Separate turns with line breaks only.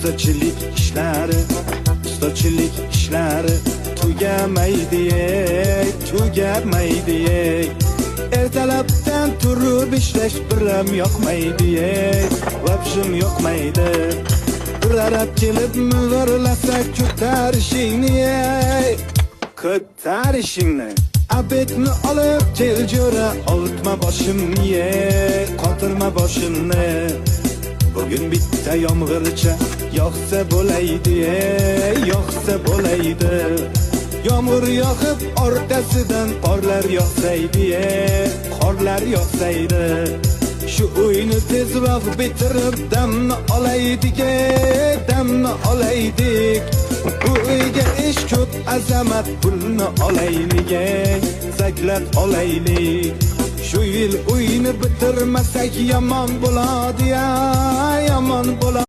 Ustachilik ishlari, ustachilik ishlari tugamaydi, ey, tugamaydi, ey. Ertalabdan turib ishlash biram yoqmaydi, ey, вообще yoqmaydi. Bir kelib mivirlasa, ko'tarishingni, ey, ko'tarishingni. Обед ni olib kel, jo'ra, ovutma boshimni, ey, qotirma boshimni. Bugun bitta yomg'ircha yog'sa bo'laydi, ey, yog'sa bo'laydi. Yomg'ir yog'ib, orqasidan qorlar yog'saydi, ey, qorlar yog'saydi. Shu uyni tezroq bitirib, damni olaydik, ey, damni olaydik. Bu uyga ish ko'p, azamat, pulni olaylik, ey, заклад olaylik. Shu yil uyni bitirmasak, yomon bo'ladi ya, yomon bo'ladi.